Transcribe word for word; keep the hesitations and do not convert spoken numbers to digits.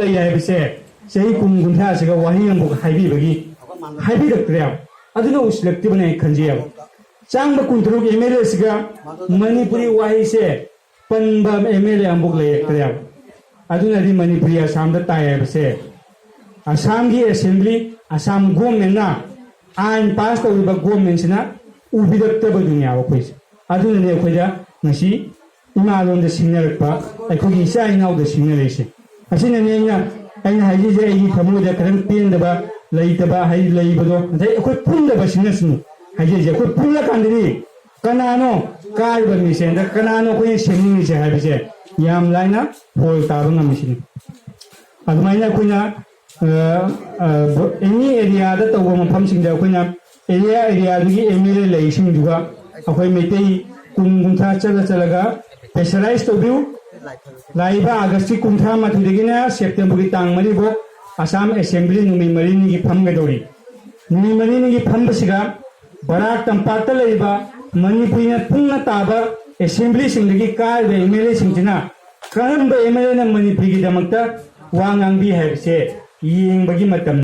ꯂꯩ ꯍꯥꯏꯕꯁꯦ ꯆꯍꯤ ꯀꯨꯟ ꯀꯨꯟꯊ꯭ꯔꯥꯁꯤꯒ ꯋꯥꯍꯩ ꯑꯃꯐꯥꯎ ꯍꯥꯏꯕꯤꯕꯒꯤ ꯍꯥꯏꯕꯤꯔꯛꯇ꯭ꯔꯦꯕ꯫ ꯑꯗꯨꯅ ꯎꯁꯤꯜꯂꯛꯇꯕꯅꯦ ꯑꯩꯅ ꯈꯟꯖꯩꯑꯕ꯫ ꯆꯥꯝꯃ ꯀꯨꯟꯇꯔꯨꯛ ꯑꯦꯝ ꯑꯦꯜ ꯑꯦꯁꯤꯒ ꯃꯅꯤꯄꯨꯔꯤ ꯋꯥꯍꯩꯁꯦ ꯄꯟꯕ ꯑꯦꯝ ꯑꯦꯜ ꯑꯦ ꯑꯃꯐꯥꯎ ꯂꯩꯔꯛꯇ꯭ꯔꯦꯕ꯫ ꯑꯗꯨꯅꯗꯤ ꯃꯅꯤꯄꯨꯔꯤ ꯑꯁꯥꯝꯗ ꯇꯥꯏ ꯍꯥꯏꯕꯁꯦ ꯑꯁꯥꯝꯒꯤ ꯑꯦꯁꯦꯝꯕ꯭ꯂꯤ, ꯑꯁꯥꯝ ꯒꯣꯔꯃꯦꯟꯅ ꯑꯥꯏꯟ ꯄꯥꯁ ꯇꯧꯔꯤꯕ ꯒꯣꯔꯃꯦꯟꯁꯤꯅ ꯎꯕꯤꯔꯛꯇꯕꯗꯨꯅꯦꯕ ꯑꯩꯈꯣꯏꯁꯦ꯫ ꯑꯗꯨꯅꯅꯦ ꯑꯩꯈꯣꯏꯗ ꯉꯁꯤ ꯏꯃꯥꯂꯣꯟꯗ ꯁꯤꯡꯅꯔꯛꯄ, ꯑꯩꯈꯣꯏꯒꯤ ꯏꯆꯥ ꯏꯅꯥꯎꯗ ꯁꯤꯡꯅꯔꯛꯏꯁꯦ꯫ ꯑꯁꯤꯅꯅꯦ ꯑꯩꯅ ꯑꯩꯅ ꯍꯥꯏꯖꯔꯤꯁꯦ, ꯑꯩꯒꯤ ꯊꯃꯣꯏꯗ ꯈꯤꯇꯪ ꯄꯦꯟꯗꯕ ꯂꯩꯇꯕ ꯍꯥꯏ ꯂꯩꯕꯗꯣ, ꯉꯁꯥꯏ ꯑꯩꯈꯣꯏ ꯄꯨꯟꯗꯕꯁꯤꯅꯁꯨꯅꯤ ꯍꯥꯏꯖꯔꯤꯁꯦ꯫ ꯑꯩꯈꯣꯏ ꯄꯨꯜꯂꯀꯥꯟꯗꯗꯤ ꯀꯅꯥꯅꯣ ꯀꯥꯔꯤꯕ ꯃꯤꯁꯦ, ꯅꯠꯇ꯭ꯔꯒ ꯀꯅꯥꯅꯣ ꯑꯩꯈꯣꯏꯅ ꯁꯦꯝꯅꯤꯡꯉꯤꯁꯦ ꯍꯥꯏꯕꯁꯦ ꯌꯥꯝ ꯂꯥꯏꯅ ꯐꯣꯜ ꯇꯥꯕ ꯉꯝꯃꯤꯁꯤꯅꯤ꯫ ꯑꯗꯨꯃꯥꯏꯅ ꯑꯩꯈꯣꯏꯅ ꯑꯦꯅꯤ ꯑꯦꯔꯤꯌꯥꯗ ꯇꯧꯕ ꯃꯐꯝꯁꯤꯡꯗ ꯑꯩꯈꯣꯏꯅ ꯑꯦꯔꯤꯌꯥ ꯑꯦꯔꯤꯌꯥꯗꯨꯒꯤ ꯑꯦꯝ ꯑꯦꯜ ꯑꯦ ꯂꯩꯁꯤꯡꯗꯨꯒ ꯑꯩꯈꯣꯏ ꯃꯩꯇꯩ ꯀꯨꯟ ꯀꯨꯟꯊ꯭ꯔꯥ ꯆꯠꯂ ꯆꯠꯂꯒ ꯄ꯭ꯔꯦꯁꯔꯥꯏꯁ ꯇꯧꯕꯤꯌꯨ꯫ ꯂꯥꯛꯏꯕ ꯑꯥꯒꯁꯀꯤ ꯀꯨꯟꯊ꯭ꯔꯥ ꯃꯥꯊꯣꯏꯗꯒꯤꯅ ꯁꯦꯞꯇꯦꯝꯕꯔꯒꯤ ꯇꯥꯡ ꯃꯔꯤꯐꯥꯎ ꯑꯁꯥꯝ ꯑꯦꯁꯦꯝꯕ꯭ꯂꯤ ꯅꯨꯃꯤꯠ ꯃꯔꯤꯅꯤꯒꯤ ꯐꯝꯒꯗꯧꯔꯤ꯫ ꯅꯨꯃꯤꯠ ꯃꯔꯤꯅꯤꯒꯤ ꯐꯝꯕꯁꯤꯗ ꯕꯔꯥꯛ ꯇꯝꯄꯥꯛꯇ ꯂꯩꯔꯤꯕ ꯃꯅꯤꯄꯨꯔꯤꯅ ꯇꯨꯡꯅ ꯇꯥꯕ ꯑꯦꯁꯦꯝꯕ꯭ꯂꯤꯁꯤꯡꯗꯒꯤ ꯀꯥꯔꯤꯕ ꯑꯦꯝ ꯑꯦꯜ ꯑꯦꯁꯤꯡꯁꯤꯅ ꯀꯔꯝꯕ ꯑꯦꯝ ꯑꯦꯜ ꯑꯦꯅ ꯃꯅꯤꯄꯨꯔꯤꯒꯤꯗꯃꯛꯇ ꯋꯥ ꯉꯥꯡꯕꯤ ꯍꯥꯏꯕꯁꯦ ꯌꯦꯡꯕꯒꯤ ꯃꯇꯝ